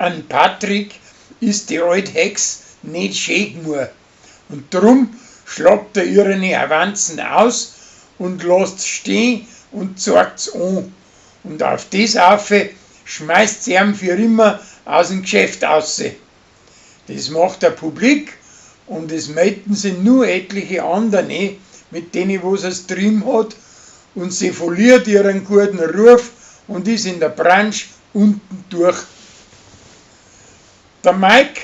An Patrick is die alt Hex net schön gnua und drum schlagt er ihrene Avanzen aus und lasst's stehn und zeigt's an. Und auf des aufe schmeißt sie ihm für immer aus dem Geschäft ausse. Das macht er publik und es melden sich nur etliche andere, mit denen was er's trieben hat, und sie verliert ihren guten Ruf und ist in der Branche unten durch. Der Mike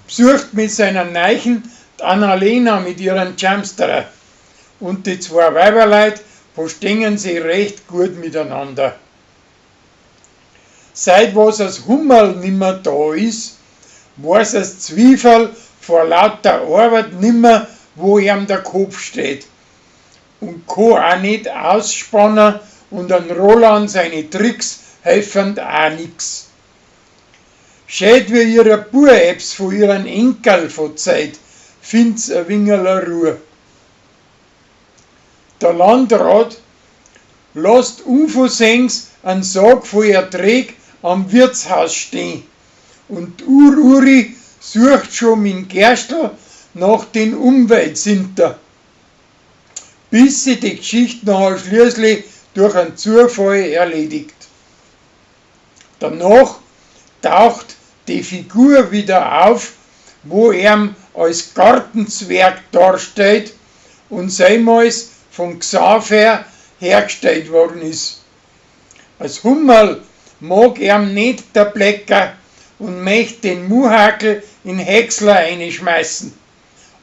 besucht mit seiner Neichen die Annalena mit ihren Jumpsterer und die zwei Weiberleut verstehen sich recht gut miteinander. Seit was das Hummerl nimmer da ist, weiß das Zwiefel vor lauter Arbeit nimmer, wo ihm der Kopf steht. Und kann auch nicht ausspannen und an Roland seine Tricks helfen auch nix. Schön wie ihre Bua-Apps von ihren Enkel verzeiht, find's a wingerl Ruhe. Der Landrat lasst unversehens einen Sarg voll Erträg am Wirtshaus stehen und Ur-Uri sucht schon mit Gerstl nach den Umweltsünder, bis sie die Geschichte nachher schließlich durch einen Zufall erledigt. Danach taucht die Figur wieder auf, wo er als Gartenzwerg darstellt und seinmals von Xaver hergestellt worden ist. Als Hummerl mag ihm nicht der Blecker und möchte den Muhakel in Häcksler einschmeißen.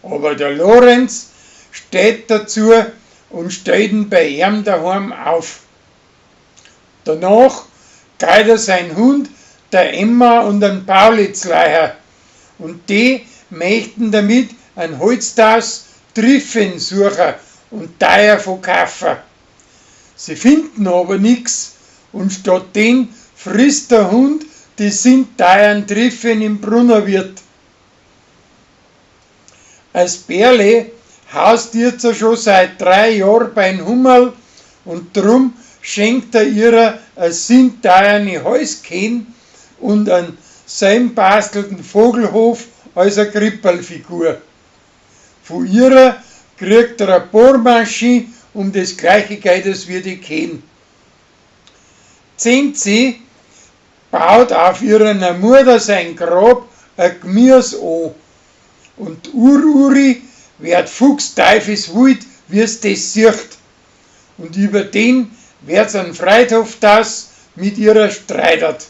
Aber der Lorenz steht dazu und stellt ihn bei ihm daheim auf. Danach geht er sein Hund, der Emma und den Paulitzleiher, und die möchten damit ein Holztaus Triffen suchen und teuer verkaufen. Sie finden aber nix und statt den frisst der Hund die sind teuren Triffen im Brunnerwirt. Als Bärle haust jetzt schon seit 3 Jahren beim Hummerl und drum schenkt er ihrer a sinteuerne Häuschen und einen selbstbastelten Vogelhof als a Krippelfigur. Von ihrer kriegt er a Bohrmaschine um das gleiche Geld als wir die kennen. Zenzi baut auf ihrer Mutter sein Grab ein Gemüse an und Ur-Uri wird fuchsteufelswild, wie's das sieht. Und über den wird's einen Friedhof das mit ihrer streitert.